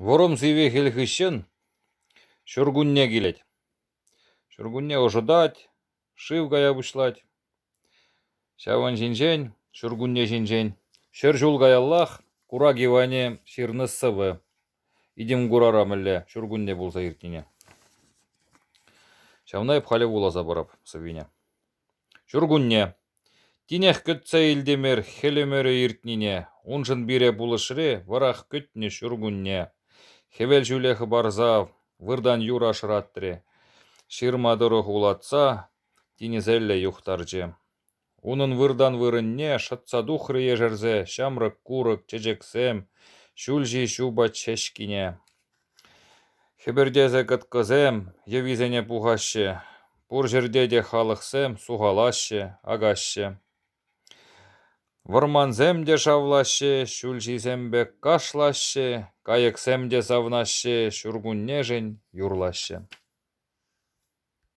Вӑрӑм сивӗ хӗл хыҫҫӑн ҫуркунне килет. Ҫуркунне ӑшӑтать, шыв кая пуҫлать. Ҫавӑн ҫинчен, ҫуркунне ҫинчен, 100 ҫул каяллах Курак Иванӗ ҫырнӑ сӑвӑ. Итӗм-курара мӗнле ҫуркунне пулса иртнине. Ҫавна эп халӗ вуласа парап сӑввине. Ҫуркунне. Тинех кӗтсе илтӗмӗр хӗлӗмӗрӗ иртнине, уншӑн пире пулӑшрӗ вӑрах кӗтнӗ ҫуркунне. Хӗвел ҫӳле хӑпарса выртан юра шӑратрӗ, ҫырма тӑрӑх улатса тинӗселле юхтарчӗ. Унӑн выртан вырӑнне шӑтса тухрӗ ешерсе ҫамрӑк курӑк, чечексем, ҫулҫи ҫупать ҫеҫкине. Хӗпӗртесе кӑткӑсем йӑвисене пухаҫҫӗ, пур ҫӗрте те халӑхсем сухалаҫҫӗ, акаҫҫӗ. Вӑрмансем те шавлаҫҫӗ, ҫулҫисем пек кашлаҫҫӗ, кайӑксем те савӑнаҫҫӗ, ҫуркуннешӗн юрлаҫҫӗ.